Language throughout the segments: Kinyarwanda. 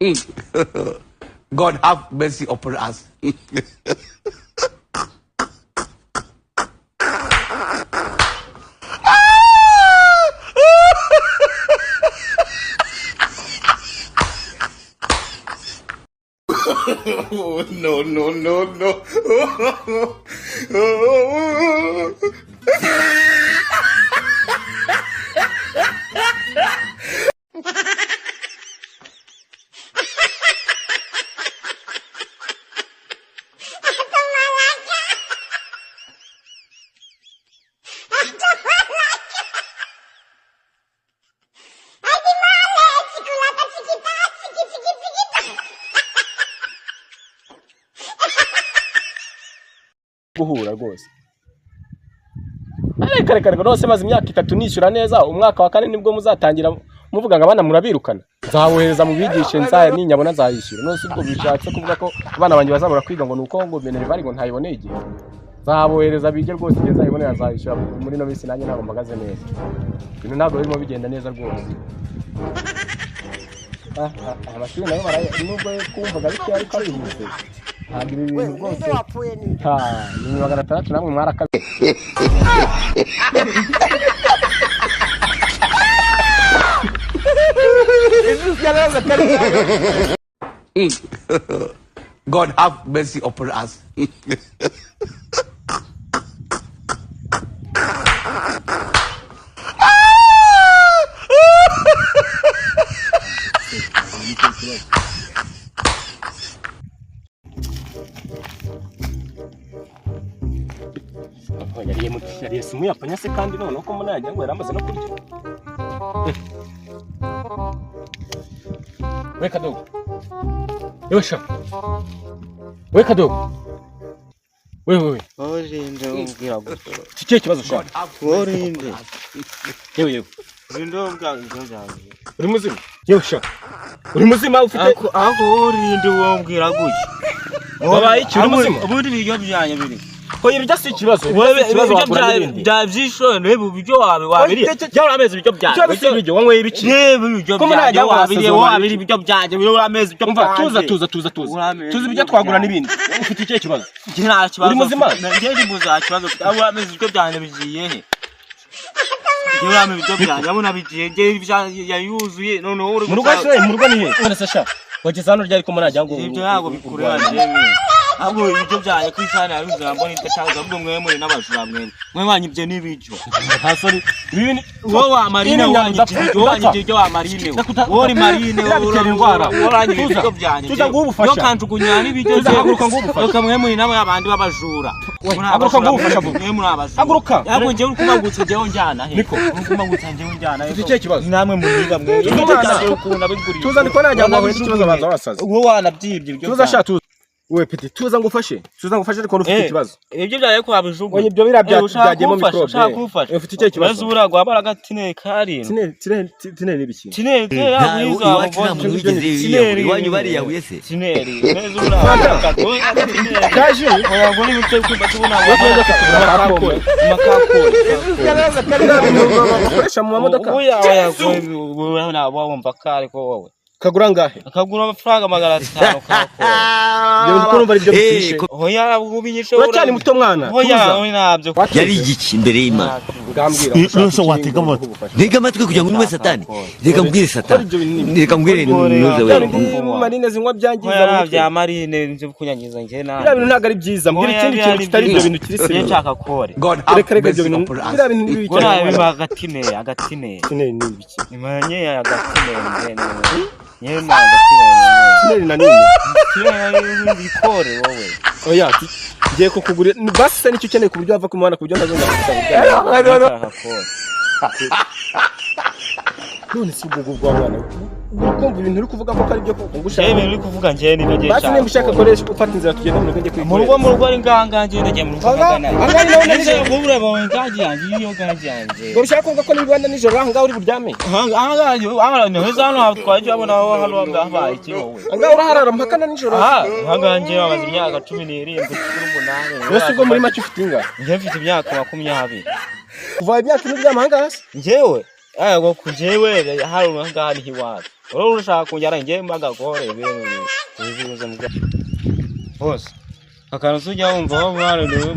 God have mercy upon us. Oh, no, no, no, no. Guhura rwose. Reka reka reka, rwose maze imyaka 3 nishyura neza, umwaka wa 4 nibwo muzatangira muvuga ngo abana murabirukana. Nzabohereza mu bigishe, nzaya ninyabona nzayishyura. None ubwo bishatse kuvuga ko abana banjye bazabura kwiga ngo nuko ngo minerval ngo ntayiboneye igihe. Nzabohereza bige rwose, igihe nzayibonera nzayishyura. Muri no minsi nanjye ntabwo mpagaze neza, ibintu ntabwo birimo bigenda neza rwose. Amashuri nayo baraye, nubwo twumvaga bike ariko arihuse. Ntabwo ibi bintu rwose, ni 600 namwe mwarakabi. God have mercy upon us. Yariye simu yapfanye se kandi noneho ko mbona yagira ngo yari amaze no kurya. We kadogo. Yewe sha. We kadogo. We we we. Orinde umbwira gutyo. Iki kibazo sha. Orinde. Yewe yewe. Orinde umbwira gutyo. Uri muzima? Yewe sha. Uri muzima ufite ako orinde umbwira gutyo. Wabaye iki uri muzima? Ubundi ibiryo byanjye biri. Oya ibyo si ikibazo. Ikibazo wagura n'ibindi. Byabyishoye reba ibyo wawe wabiriye. Byari amezi ibiryo byanjye. Ibyo si ibiryo wanyweye ibiki? Reba ibiryo byanjye wabiriye, wabiriye ibiryo byanjye, biri amezi ibyo byanjye. Tuza tuza tuza tuza. Tuza ibyo twagura n'ibindi. Ufite ikihe kibazo? Njye nta kibazo. Uri muzima? Njye ndi muzima kibazo. Abo amezi ibiryo byanjye bigiye he? Njye amezi ibiryo byanjye abona bigiye, njye yayuzuye noneho uri mu rugo se, mu rugo ni he? None se sha. Wageze hano ryari ko murajya ngo ibyo ntabwo bikureba njyewe. Ahubwo ibiryo byanjye ku isahani yaruzuye mbona idashaka, ahubwo mwe muri n'abajura mwe. Mwe wanyibye n'ibiryo. Nta sori. Ibi wowe wa marine wanyibye ibiryo, wanyibye ibiryo wa marine. Wowe uri marine, wowe indwara. Uranyibye ibiryo byanjye. Tuza nguhe ubufasha. Yo kanjugunya n'ibiryo. Tuza haguruka nguhe ubufasha. Reka mwe muri namwe abandi b'abajura. Haguruka nguhe ubufasha vuba. Mwe muri abajura. Haguruka. Ahubwo njyewe uri kumagutsa njyewe njyana he. Niko. Uri kumagutsa njyewe njyana he. Ufite ikihe kibazo? Namwe muniga mwe. Tuza ndiko najya ngo ahuye n'ikibazo abanza wasaze. Wowe wanabyibye ibiryo. Tuza sha tuza. We petit, tuza ngufashe. Tuza ngufashe ariko ufite ikibazo. Ibyo byaye ko wabijugunya. Oya ibyo bira byagiyemo microbe. Ushaka kumfasha. Ufite ikihe kibazo? Urazi uragwa bara gatine karindwi. Tine tine tine nibiki? Tine tine iwacu nta muntu wigeze yiyahura. Iwanyu bariyahuye se? Tineri. Neza uragwa. Kaje. Oya ngo ni mutwe kumba tubona. Makakore. Makakore. Bakoresha mu mamodoka. Oya oya ngo na wumva kare ko wowe. Kagura ngahe? Akagura amafaranga 500 kakora. Ibyo ndiko numva ari byo bitishe. Oya ubinyishe. Uracyari muto mwana. Oya oya nabyo. Yari igiki imbere y'Imana. Ngambwira. Nose watega amatwi. Ntega amatwi kugira ngo numve Satani. Reka mbwire Satani. Reka mbwire nuze we. Marine zinywa byangiza mu mutwe. Bya marine nje kunyangiza nje na. Biriya bintu ntabwo ari byiza. Mbwira ikindi kintu kitari ibyo bintu kiri se. Nshaka kore. Reka reka ibyo bintu. Biriya bintu ni bibi cyane. Biriya agatine agatine. Tine ni ibiki? Imanye agatine nje. Nyewe na agatine. Tine na nini? Tine bikore wowe. Oya ngiye kukugurira basi se nicyo ukeneye ku buryo wava ku muhanda ku buryo ntazongera kugusaba. None si ubwo bwa mwana ukumva ibintu uri kuvuga ko ari byo koko ngushaka. Ibintu uri kuvuga nje ni byo basi nimba ushaka koresha ufata inzira tugende mu rugo ngiye kwikorera. Mu rugo ari nganga nje ndagiye mu rugo ngana. Angani nawe nje ubure bawe ngaji yanjye iyo ngaji yanjye. Ngo ushaka kuvuga ko niba nijoro aho ngaho uri buryame? Aha ngaha ni heza hano twaje abona aho hano habaye iki wowe. Ngaho uraharara mpaka na nijoro. Aha ngaha nje bamaze imyaka 17 18. Wese ubwo muri make ufite ingahe? Nje mfite imyaka 20. Kuva imyaka ine uryama aha ngaha se? Njyewe ego kujewe hari ngaha ni iwacu. Wowe urashaka kunjyana njye mbagakore ibintu bivuze mu bose. Akantu ujya wumva wowe mwana niwe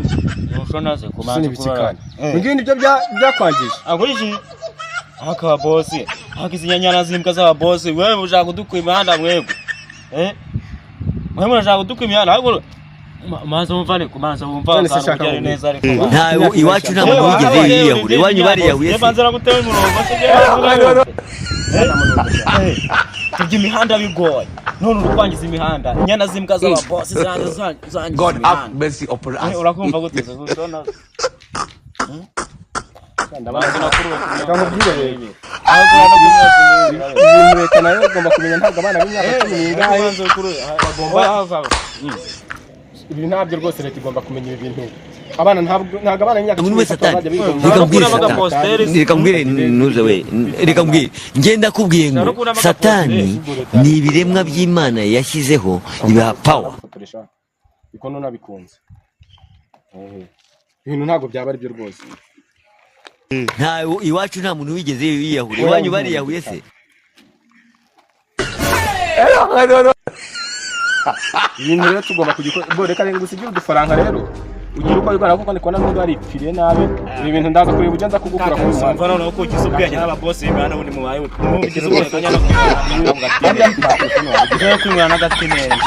mushona se kumanza Sinibiki kandi ngibi nibyo byakwangije. Akuriki aka bosi aka inyanya zimbwa z'aba bosi, wewe ushaka kudukwa imihanda mwebwe, mwe murashaka kudukwa imihanda, ahubwo manza wumva ariko manza wumva None se akantu shaka kujyane ngo neza ariko Nta iwacu nta muntu wigeze yiyahura, iwanyu bariyahuye se? Manza naguteye umurongo se, tujya imihanda bigoye, none uri kwangiza imihanda, inyana z'imbwa z'aba bosi zangiza God have imihanda. mercy upon us. Urakumva gute se ushona? Reka nkubwire rero, ibintu leta nayo igomba kumenya, ntabwo abana b'imyaka 14 bagomba ibi, ntabyo rwose. Leta igomba kumenya ibi bintu, abana ntabwo abana b'imyaka Umuntu cumi wese n'itatu satani bazajya biga mu reka mbwire Urabona satani positeri. Reka mbwire ntuze we, reka mbwire, ngenda kubwiye ngo satani ni ibiremwa by'Imana yashyizeho ibiha power. Gufotoresha iko none abikunze. Ibintu ntabwo byaba ari byo rwose. Nta iwacu nta muntu wigeze yiyahura, iwanyu bariyahuye se? Ibintu rero tugomba kugikora bo. Reka rero ngusigire udufaranga rero ugire uko wibwira, kuko ndi kubona n'undi waripfiriye nabi. Ibi bintu ndaza kureba uburyo nza kugukura kuri uyu muhanda. Umva noneho ko ugize ubwenge n'ababosi b'imihanda ubundi mubaye mugize ubwenge no kwinywera kwinywera n'agati neza.